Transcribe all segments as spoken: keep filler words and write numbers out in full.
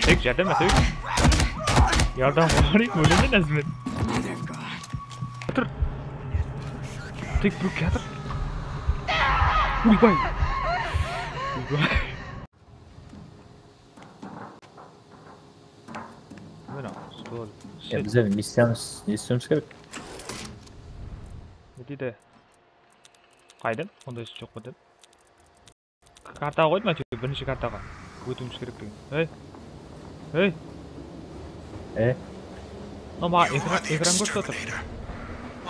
Tek járdem eteyik. Yardam qılayıq, ólemen házir men. Tur. Tek bir kiyatır. Uybay. Uybay. Mına, stol. Ya bizler missiyanı ne istiyoruz gerek? Ne deydi? Qaydan? Onday iş joq pa dep. Kartaǵa qoydım, áytewir, birinshi kartaǵa. Ótiwimiz kerek degen. Hey. Hey. E? Mına maǵan ekran, ekran kórsetip atır.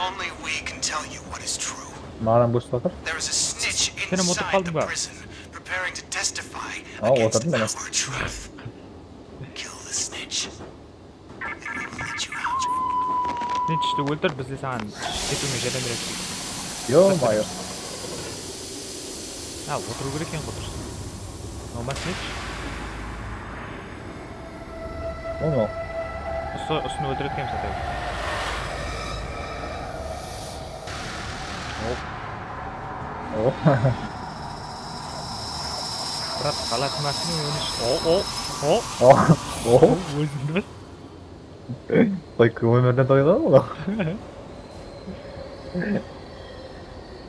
Only we can tell you what is true. Maǵan kórsetip atır. There is a snitch inside the prison preparing to testify against our truth. Kill the snitch. Sen tústi óltir, biz de saǵan ketiwińe járdem beremiz. Yo-moyo. Ha, otırıw kerek eken ǵoy durıs. Normal snitch. Ońo. Usı, usını óltiredi ekenbiz, atay. Hop. Hop. Brat, qalatmasın, onı. O, o, o. O, o. Ózimdi. Qoy, ómirden toyǵan ol.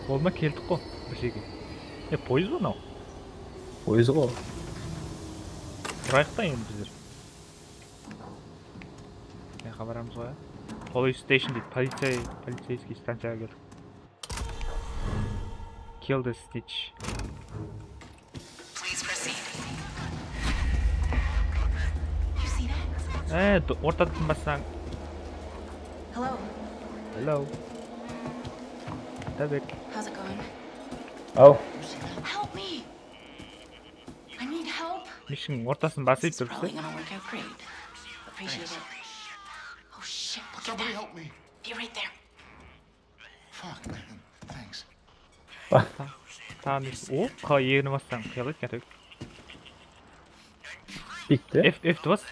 Bolma keldik ǵo bir jerge. E, poyezd ǵo mınaw. Poyezd ǵo. Turayıq ta endi bizler. Mına jaqqa baramız ǵo, ya. Police station deydi. Policiy, полицейский станцияǵa keldik. Kill the snitch. Please proceed. You see that? E, do-, ortadan bassań. Hello. Hello. Tabek. How's it going? Oh. Help me. I need help. Mission ortasın basıp turıpsız. It's probably gonna work out great. Appreciate it. Oh shit, look at that. Somebody help me. Be right there. Fuck, man. Thanks. Taǵan, o, qa-, egini bassań, qıyalaydı, kátewik. Bitti. F, F bas.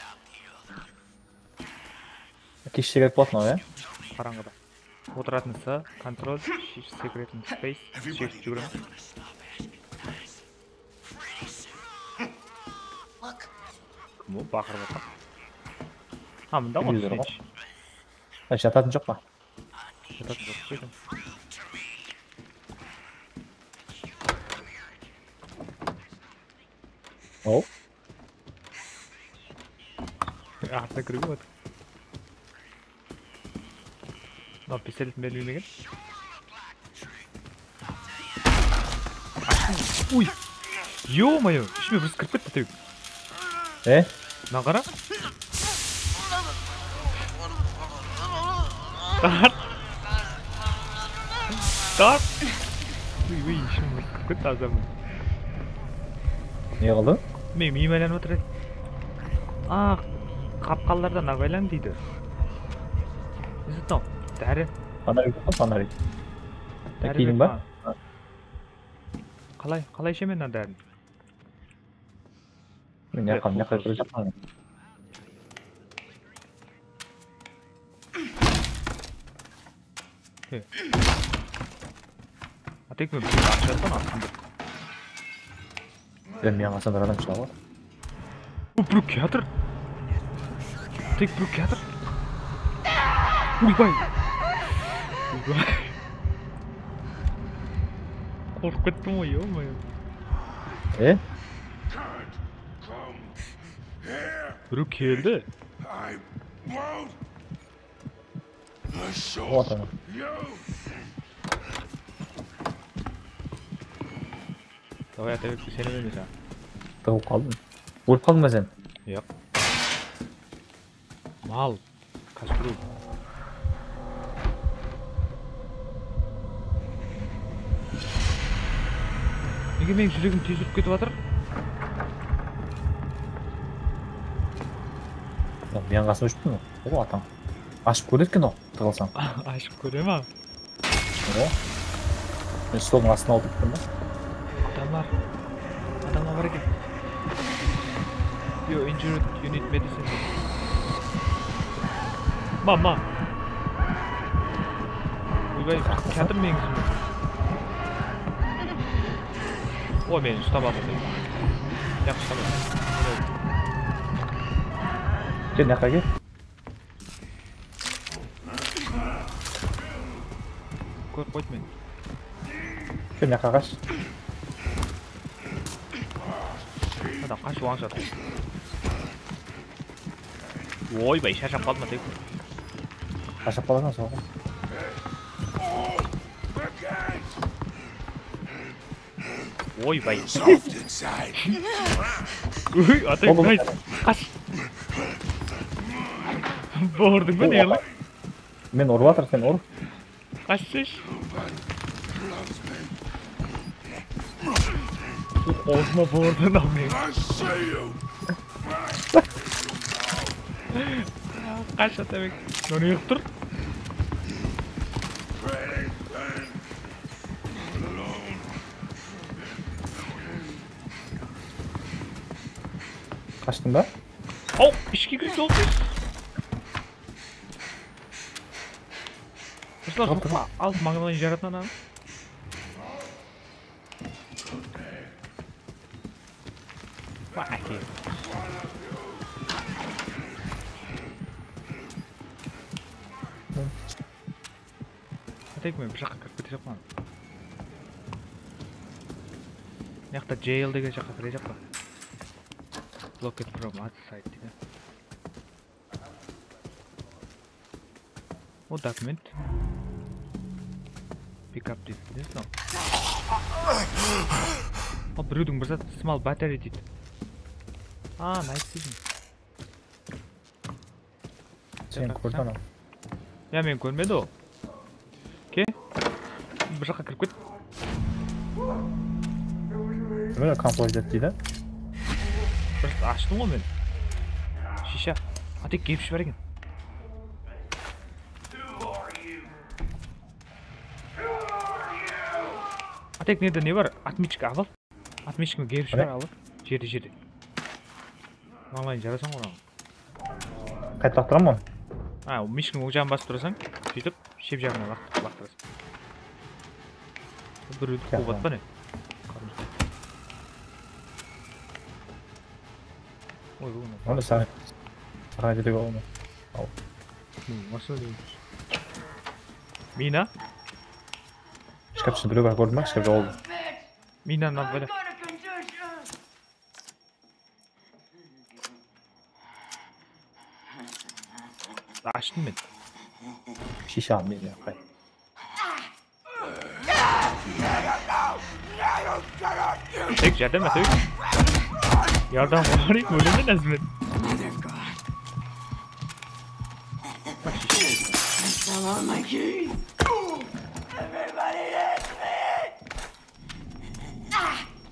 Keshte kelip qaladı mınaw, ya? Qarańǵıda. Otıratuǵın sağ, control, shift, secret, space, shift, júgiremiz. Kim ol, baqırıp atır? Ha, mında ǵoy. Júgiremiz. Ha, jatatın joq pa? Jatatın joq pa eken? Ol? Artına kirip atır. Mına pistolet bermegen. Uy! Yo-moyo, ishime bir kirip ketti, tewip. E? Mına qara. Tart. Tart. Uy, uy, ishim kirip ketti azamın. Ne qıldı? Men miyim aylanıp atır edi. A, qapqanlardan abaylań deydi. Izitno, dári. Fonarik pa, fonarik? Dári kiyinim ber ba? Maǵan. Qalay, qalay ishemen mına dárini? Men ne qılsın, ne qılsın. Atek, men bir aqsha atpan astında. Sen menen alsam bir adam shıǵa ǵoy. O, bir kiyatır. Tek bir kiyatır. Uybay. Uybay. Qorqıp kettim ǵoy, yo-moyo. E? Birew keldi. Otan. Davay, Atabek, isenemeymen saǵan. Tawıp qaldım. Ólip qaldıń ba sen? Yoq. Mal. Kashpirov. Nege meniń júregim tez urıp ketip atır? Ya, meniń qasıma ushıptı mı? O, atań. Ashıp kóredi eken o, tığılsań. Ashıp kóre ma? O. Men stoldıń astına otırıppan da. Adamlar. Adamlar bar eken. You injured, you need medicine. Mama. Oybay, kiyatır meniń izimnen. O, meni ustap atır. Yaqshı, tamam. Kel, mına jaqqa kel. Kórip qoydı meni. Kel, mına jaqqa qash. Adam qashıp ańshadı. Oybay, sharshap qaldım, Atek. Sharshap qalasań, soǵan. Oybay. Soft inside. Uy, Atek, nice. Qash. Bordıń ba, ne qılıp? Men urıp atır, sen ur. Qash, qash. Awzıma bordı, namen. Qash, Atabek. Mına ne qılıp tur? Qashtıń ba? Aw, ishke kirip jol kes. Ruslan, joqpa, al, mańlayın jaratın ananı. Báke. Tek men bir jaqqa kirip ketejaqpan. Mıyaqta jail degen jaqqa kirejaqpan. Blocked from outside deydi. O dokument. Pick up deydi. Ne soń? O birewdiń bir zat small battery deydi. A, nice deydi. Sen kórdiń anaw. Ya, men kórmedi ol. Ke? Bir jaqqa kirip ket. Mine, kompozit deydi. Bir ashtım ǵoy men. Shisha. Atek kiyip jiber eken. Atek, nede ne bar? Otmichka al. Otmichka kiyip jiber al. Jerde, jerde. Mańlayın jarasań ǵoy. Qaytırıp turaman. A, mishkiń oń jaǵın basıp turasań, sóytip, shep jaǵına laqtırıp, laqtırasań. Birewdi quwıp atpa ne? Oy, oy, oy. Onı saǵan, saǵan jede bolma. Al. Hı, mashina deymiz. Mina? Shkap ishinde birew bar, kórdiń ba? Shkap joq boldı. Minanı alıp kele. Ashtım men. Shisha almaydı, qay. Tek járdem, Atabek. Járdem qılayın, ólemen házir men.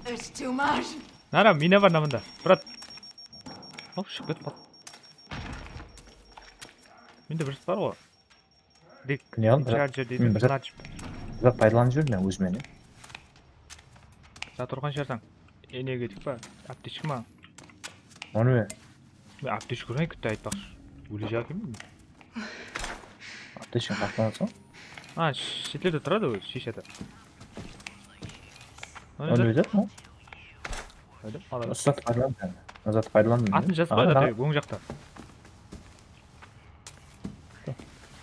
It's too much. Nara, mina bar, mına mında. Brat. Hop, shıǵıp ketip qaldı. Mende bir zat bar ǵoy. Dik. Ne aldın? Charger deydi. Bir zat, bir zat paydalanıp júrmen ózime, ne? Zat urǵan shıǵarsań. Energetik pa? Aptechka ma? Onı be? Men aptechka urayın, kitti aytpaqshı. Ólejaq ekenmen. Aptechka qaqlanasań? A, shetlerde turadı ol, shishada. Onı ózat ma? Ózat paydalandım. Ózat paydalandım. Atın jazıp qoydı, oń jaqta.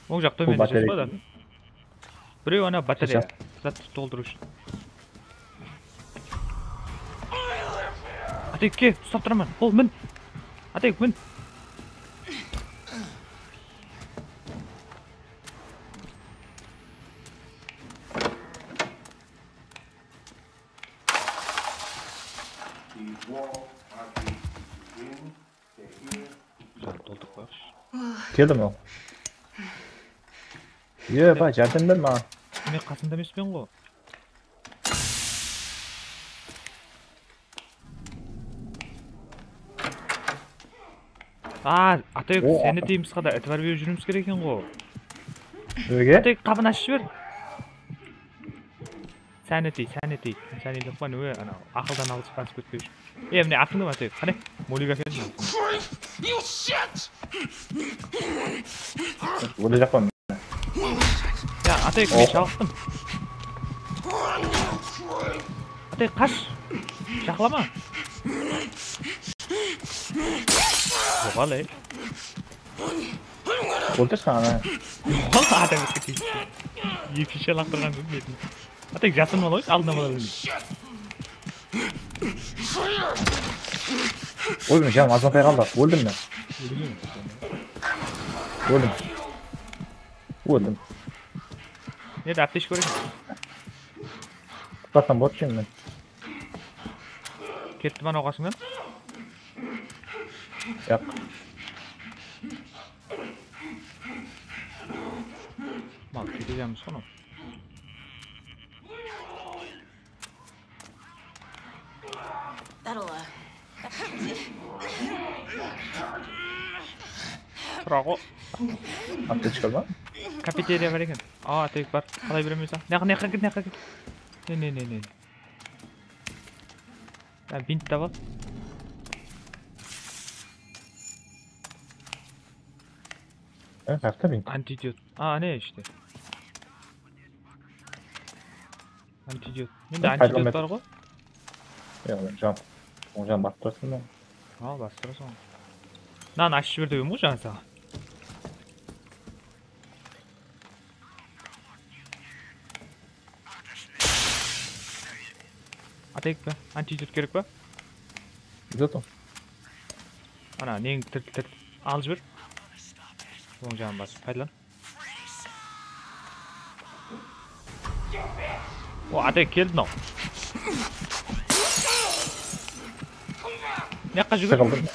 Oń jaq tómende jazıp qoydı. Birew ana batareya. Zatı toltırıw ushın. Atek, ke, uslap turaman. Ol, min. Atek, min. Toltırıp qoyayıqshı. Keldim ol. Ye, bay, járdem ber maǵan. Men qasında emespen ǵo. A, Atek, sanity mısqada itibar berip júriwimiz kerek eken ǵo. Nege? Atek, qapını ashıp jiber. Sanity, sanity. Sanity joq pa, ne, anaw, aqıldan alıp, alıp ketpewshi. E, mine, atın kim, Atek? Qane? Molik ákeldi. You shit! Óle jaqpan. Ya, Atek, men shalıqtım. Atek, qash. Jaqlama. Ol ey. Óltirsin ana. Adam etti. Eki kişi laqtırǵan kúni betin. Atek, jasın ol, aldına bala bilmey. Óldim, janım azǵantay qaldı. Óldim men. Óldim. Óldim. Nede aptechka bar eken? Qutlasam boladı eken men. Ketti ma nawqasıńnan? Yaq. Mal, ketejemiz ǵo. That'll, uh, Tura ǵo. Aptechka ba? Kafeteriya bar eken. Aa, tek bar. Qalay beremeysen? Mıyaqqa, mıyaqqa ket, mıyaqqa ket. Ne, ne, ne, ne. Ya, bint tabal. E, qayaqta bint? Antidot. Aa, ne işte. Antidot. Mende antidot bar ǵo. Ya, jan. Oń jan basıp turasıń ba? Ha, basıp turasıń. Mınanı ashıp jiber degem ǵo jańa saǵan. Atayıq pa? Antidot kerek pa? Zato. Ana, neń tir-, tir-, alıp jiber. Oń jaǵın basıp, paydalan. O, atayıq keldi mınaw. Mıyaqqa júgir. Sıǵıldım.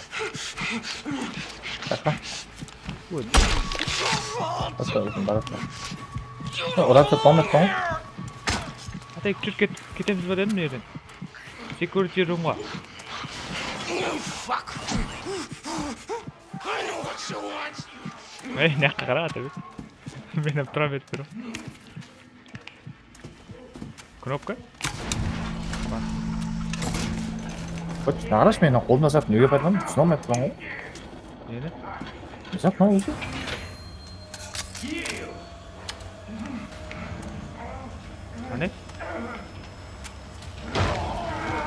Mıyaqqa. Óldi. Basqa, basqa, basqa. Uradı, tamam etti ǵoy. Atayıq, júr, ket, ketemiz ba dedim mına jerden. Security roomǵa. Ey, mıyaqqa qara, Atabek. Men hám tura berip turman. Knopka? Bar. Narash meni qolımda zat nege paydalandı? Túsine almay turman ǵoy. Neni? Zat mınaw ózi. Qáne?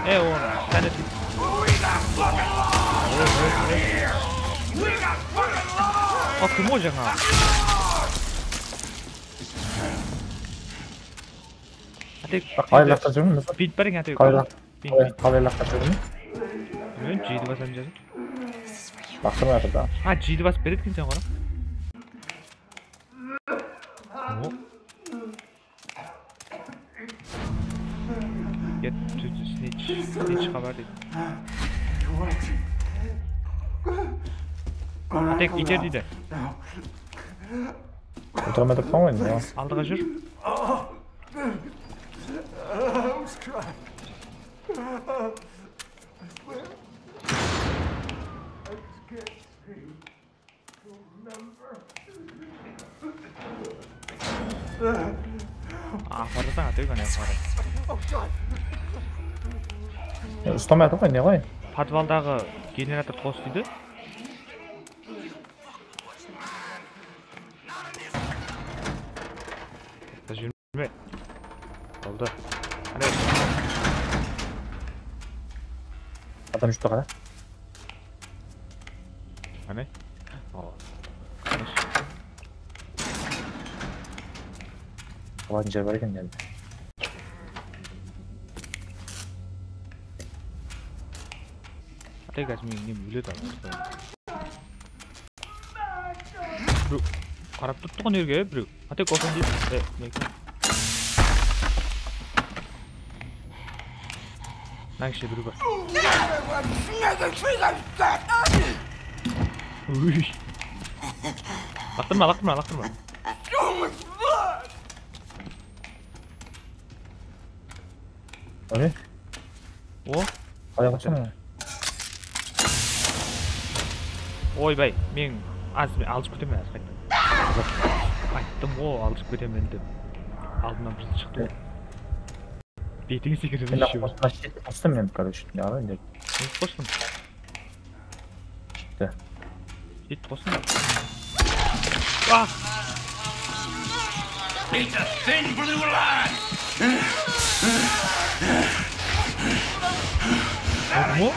E, o, qáne? A, kim o jańa? Atek, qalay laqqa júrmiz? Bint bar eken, Atek. Qalay laq-, bint, qalay, bint. Qalay laqqa júrmiz? Bilmeymen, jedi basam jazıp. Laqtırmay atır da. A, jedi basıp beredi eken sen, qara. O. Get to the snitch. Snitch xabar deydi. Atek, iyter deydi. Otıra almay turıppan ǵoy endi. Aldıǵa júr. Aparısań, Atek, áne, aparısań. Uslamay atır ǵoy, ne ǵoy? Podvaldaǵı generator qos deydi. Júrme. Boldı. Qáne? Adam júrip tur, qara. Qáne? O. Alatın jer bar eken endi. Atay, házir meniń nem óledi. Birew qarap turıptı ǵoy nerge, birew. Atek, open deydi. E, ne eken? Mına ishte birew bar. Uy. Laqtırma, laqtırma, laqtırma. Qáne? O? Ayaq ushın. Oybay, men az, men alıp ketemen házir qaytadan. Ayttım ǵoy, alıp ketemen dep. Aldımnan bir shıqtı ǵoy. Betińe sekirip. Men qostım men, короче, yaǵnıy, ne qostım? Bitti. Bitti, qostım. Ah! Eat the thin blue line! O?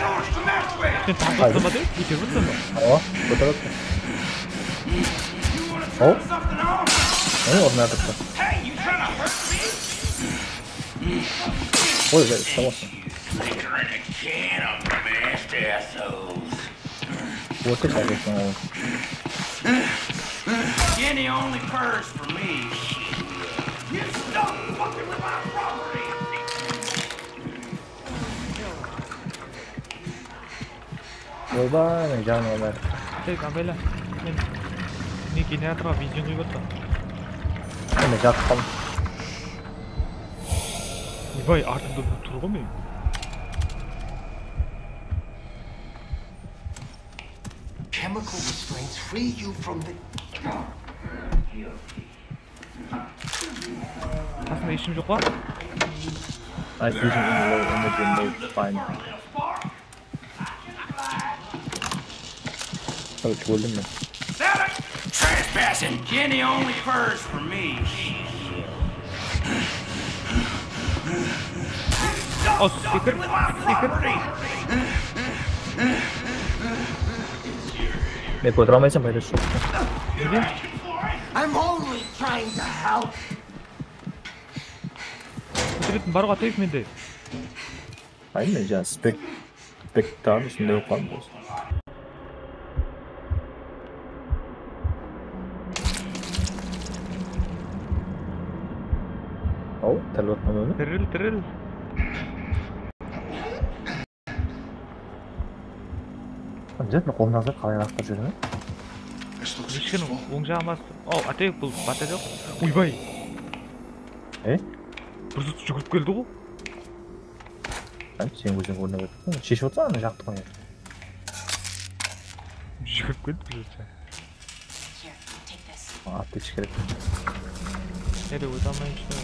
Sen taqlasın ba dep, kóterip atırsań ba? Awa, kóterip atır. O? Mine, ornına turıptı. Oy, oy, usta bolsın. Orta shaqırsın ol. Skinny only purrs for me. You stop fucking with my property. Oybay, men janıma bári. Tek, abayla. Men, men generatorǵa benzin quyıp atırman. Men jatıp qaldım. Oybay, artımda bir tur ǵoy men. Chemical restraints free you from the Qasında eshkim joq pa? I see him in low energy mode, fine. Qáne, óldim men. Trespassing! Skinny only purrs for me. Os, sekir, sekir. Men kótere almaysań, paydası joq. Nege? I'm only trying to help. Kóteretin bar ǵoy, atayıq mende. Ay, men jańa spek, spek taǵan usınday bolıp qaldım. Aw, tiril atpan ba? Tiril, tiril. Обязательно qolındaǵı zat qalay laqtırıp júre me? Eshkin oń jaǵı emas. Aw, atayıq, bul batareya joq. Oybay. E? Bir zat júgirip keldi ǵo. Qáne, sen óziń ornap atırsań, sheship otırsań, ana jaqtı qoyıp. Júgirip keldi bir zat. Here, take this. Aptechka kerek. Nede óte almayman, ishte.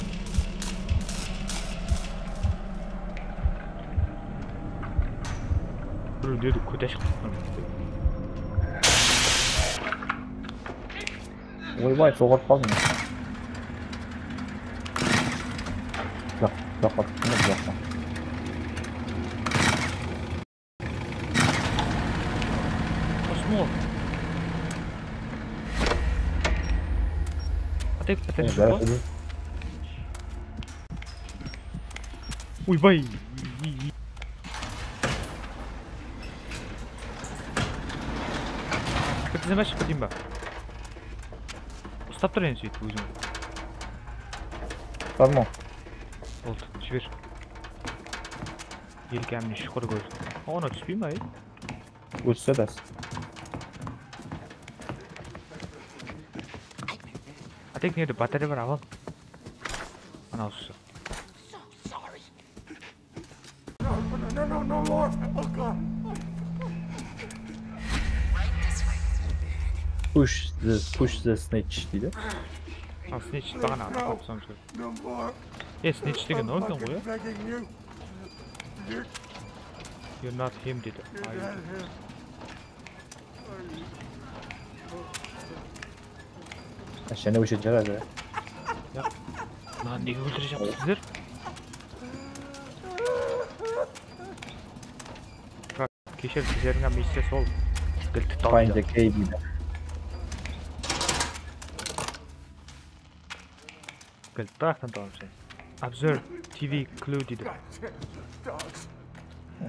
Birew nedi, kóte ashıp turıptı. Oybay, soǵırıp qaldım. Joq, joq, joq, joq. Osmol. Atek, atek, joq. Oybay. Kirgizemezshi, Dima. Ustap tur endi sóytip óziń. Bar ma? Boldı, jiber. Yelkamnıy shuqır kóz. Oǵan túspey ma, ey? Ósse das. Atek, nede batareya bar, al. Ana usı. No, no, no, no, no more. Oh, God. Push the, push the snitch deydi. Al, snitch baǵana atıp qoyıpsam. No more. E, snitch degen o eken ǵoy, ya? Begging you. You're not him dedi. You're not him. Jáne óshedi, jaradı. Ya. Mınanı nege óltirip atırsań sizler? Keshir, keshiriń, missiya sol. Giltti tap. Find the key deydi. Giltti qaqtan tabamsın. Observe T V clue deydi.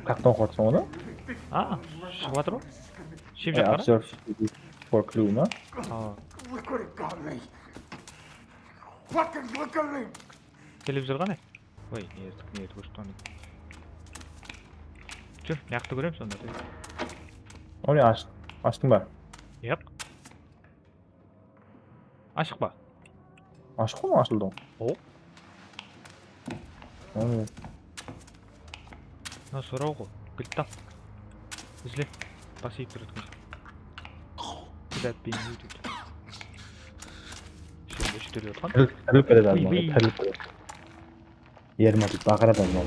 Qaqtan oqıp atırsań onı? A, shıǵıp atır ǵoy. Shep jaqtan. Observe T V for clue ma? A. Look what it got me. Fucking look at me. Kelip júr ǵane. Oy, ertik, ertik, ushtan. Júr, mıyaqtı kóremiz onda. Oy, ash-, ashtıń ba? Yaq. Ashıq pa? Ashıq ǵoy, ashıldı ǵoy. O? Oy. Mına soraw ǵoy. Gilt tap. Izle. Basayıp tur etken. Kúdá beyni deydi. Shende júterip atqan. Tirilip, tirilip keledi adam, tirilip keledi. Yerime deyip baqıradı adam.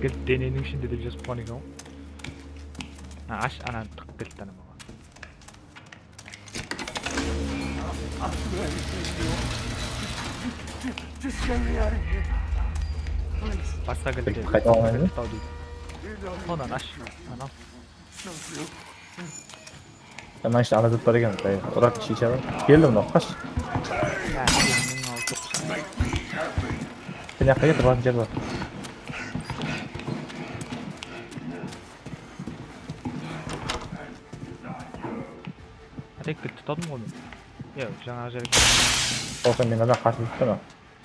Gilt deneniń ishinde dep jazıp qoyǵan eken ǵoy. Ha, ash, ana, tıq gilt tanımaǵan. Basqa giltke. Qayta almaydı. Taw deydi. Onnan ash. Anaw. Sen mına işte ana zat bar eken, uraq shisha bar. Keldi mına, qash. Ya, men alıp turıpsan. Sen jaqqa ket, urǵan jer bar. Tek tutadım ǵoy men. Ya, jańaǵı jerge. Olsa men adam qasım tutpana.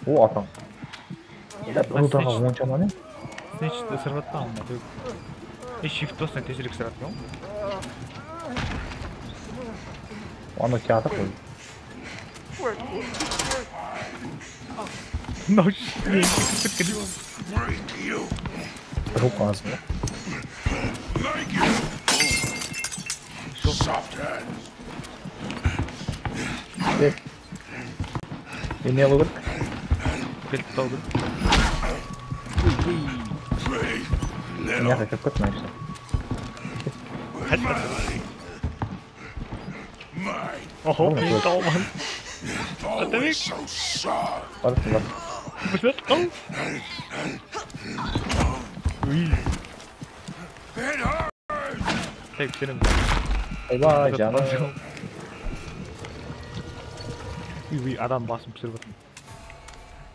O, atań. Rudaǵa onsha ma ne? Snitch ısırıp atpa onda. E, shift bassań tezirek ısırıp atpa. Onda kiyatıq ǵoy. Mınaw shıqtı. Ruq azı. Tek. Endi ne qılıw kerek? Kelip tutıw kerek. Mına jaqqa kirip ket, mına jaqqa. Oho, men tawman. Atabek. Barıp, barıp. Fırsat qal. Uy. Tek senem. Oybay, janım. Uy, uy, adam basın púsirip atır.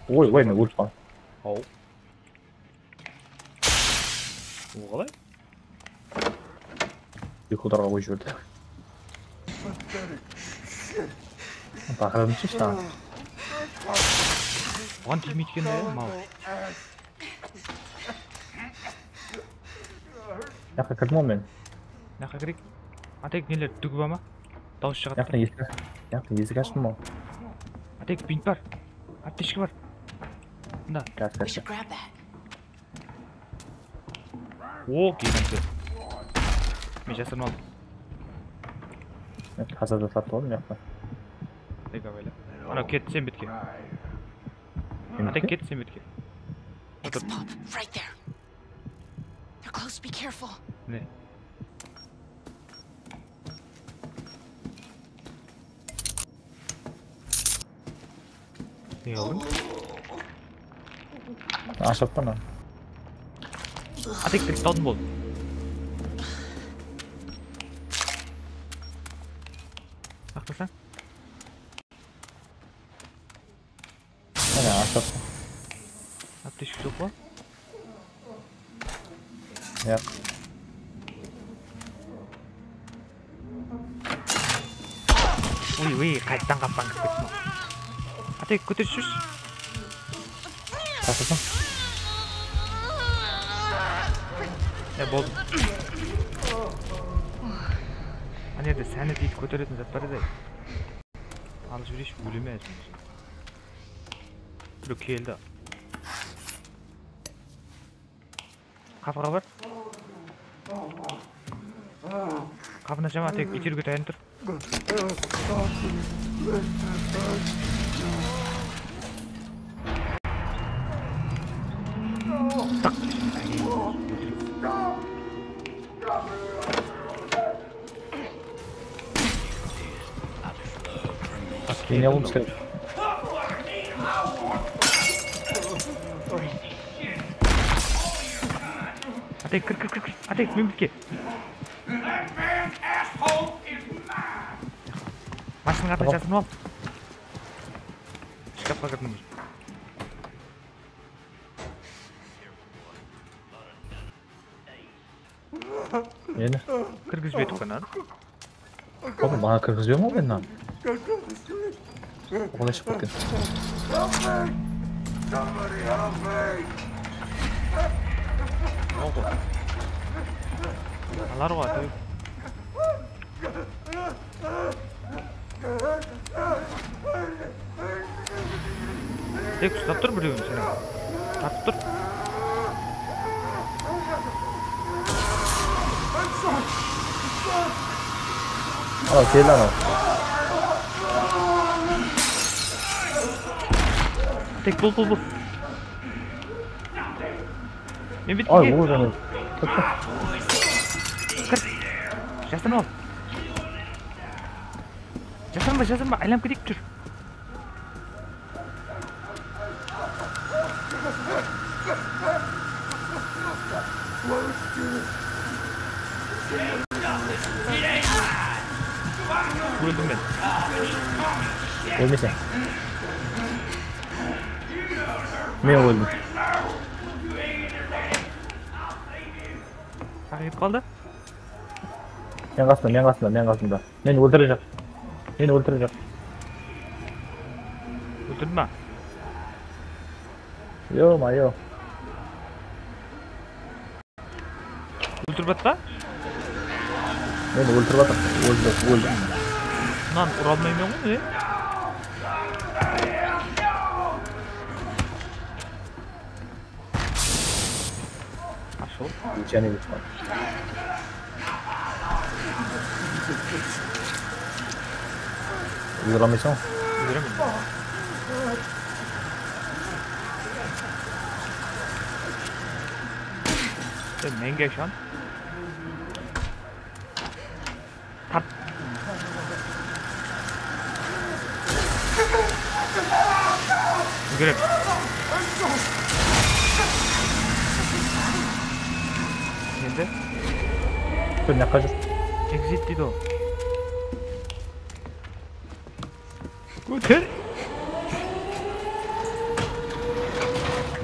Oy, oy, men ólip qaldım. Aw. Bul qalay? Uyqularǵa qoyıp jiberdi. Baqırdım shıshtan. Oǵan tiymeydi eken de, mal. Mına jaqqa kirdim ǵoy men. Mına jaqqa kireyik. Atek, neler, dúgi bar ma? Dawıs shıǵadı. Mına jaqta esik, mına jaqta esik ashtım ǵoy. Atek, bint bar. Aptechka bar. Mında. Gaz, gaz. O, keldi. Men jasırma aldım. Tazada sattı ǵoy mına jaqta. Tek abayla. Anaw ketti sen betke. Atek, ketti sen betke. Next pub, right there. They're close, be careful. Ne? Ne aldıń? Ashıp turman. Atek, tek taldım bol. Saqlasań. Mine, ashıp. Aptechka joq pa? Yaq. Uy, uy, qayttan qappan kirip kettim. Atek, kóterip júrshi. Taqırsın. Ya, boldı. Ana jerde sáni deydi, kóteretin zat bar edi. Alıp jibereyinshi, óleme házir. Birew keldi. Qapıǵa bar. Qapını ashama, tek iterge tayanıp tur. Tıq. Meni alıwımız kerek. Atek, kir, kir, kir, kir. Atek, men bitke. Mashinaǵa jasırınıp al. Shkafqa kirdim. Meni? Kirgizbey turǵan. Oǵlum, maǵan kirgizbey ol meni. Oǵlay shıǵıp ketken. Alar ǵoy, átew. Tek uslap tur birewin sen. Tartıp tur. Al, kel anaw. Tek bul, bul, bul. Men bitke. Ay, ol jana. Kir. Jasın ol. Jasırma, jasırma, aylanıp keteyik, júr. Óldim men. Ólmeseń. Men óldim. Taqıyıp qaldı. Men qasımda, men qasımda, men qasımda. Meni óltirejaq. Meni óltirejaq. Óltirdi ma? Yo-mayo. Óltirip atpa? Meni óltirip atır. Óldi, óldi. Mınan ura almayman ǵoy, e? Ashıl. Jáne ketip qaldı. Ózgere almaysań? Ózgeremen. Sen menge ıshan. Tart. Úlgerem. Endi? Sen mıyaqqa júr. Exit deydi ol. Óter.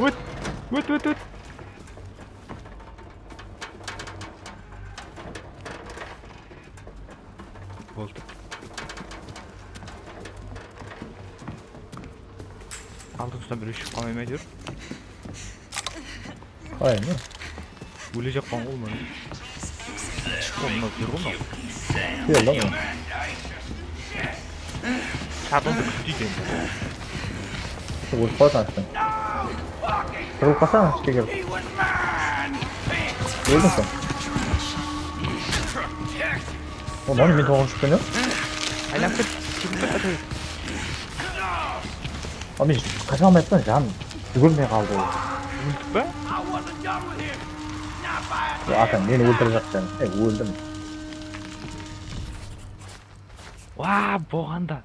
Ót. Ót, ót, ót. Boldı. Aldın ustan bir shıǵıp qalmay ma, áytewir? Ay, ne? Ólejaqpan ol mına. Ol mına, kel ǵoy mına. Kel lan. Shartımdı kútpeydi endi. Ólip qalasań ashtan. Qırılıp qalsań ashta kelip. Óldiń sen. Onnan men toǵızınshı kúni. Aylanıp ket, ketip ket, ket. Al men qaja almay atırman, janım. Úlgermey qaldı ol. Óldik pa? Ya, ata, meni óltirejaq janım. Ey, óldim. Wa, bolǵanda.